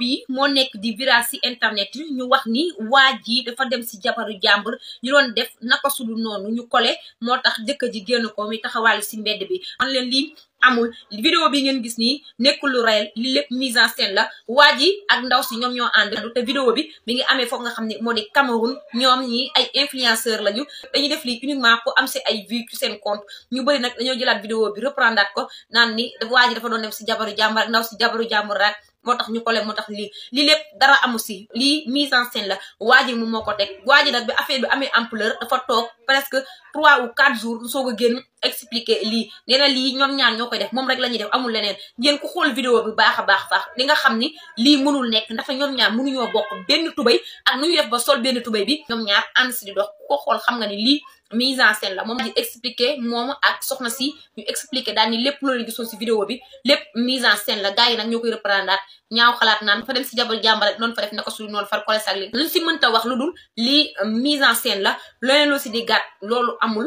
bi moo nekk di viral si internet ñu wax ni waa ji dafa dem si jabaru jàmbur ñu doon def naka sudul noonu ñu kole moo tax jëkkër ji génn ko mi taxawàllu si mbedd bi man leen lii amul vidéo bi ngeen gis nii nekkul lu réel li lépp mise en scène la waa ji ak ndaw si ñoom ñoo ànd te vidéo bi mi ngi amee foofu nga xam ne moo di Cameroun ñoom ñi ay influenceur lañu dañuy def lii uniquement pour am si ay vues ci seen compte ñu bëri nag dañoo jëlaat vidéo bi reprendre ko naan ni waa ji dafa doon dem si jabaru jàmbur ak ndaw si jabaru jàmbur rek moo tax ñu ko leen moo tax lii lépp dara amu si lii mise en scène la waa ji moom moo ko teg waa ji nag bi affaire bi amee ampleur dafa toog presque 3 ou 4 jours soog a génn expliquer lii nee na lii ñoom ñaar ñoo koy def moom rek la ñuy def amul leneen ngeen ku xool vidéo bi baax a baax li nga xam ni lii mënul nekk ndax ñoom ñaar mënuñoo bokk benn tubay ak nu ñu def ba sol benn tubay bi ñoom ñaar ànd si di dox ku ko xool xam nga ni lii mise en scène la moom di expliquer moom ak soxna si ñu expliquer daal ni lépp loolu gisoo si vidéo bi lépp mise en scène la gars yi nag ñoo koy reprendre ñaaw xalaat naan fa dem si jabar jàmbar rek noonu fa def naka su noonu far kole sag li luñ si mënta wax lu dul lii mise en scène la leneen loo si di gàtt loolu amul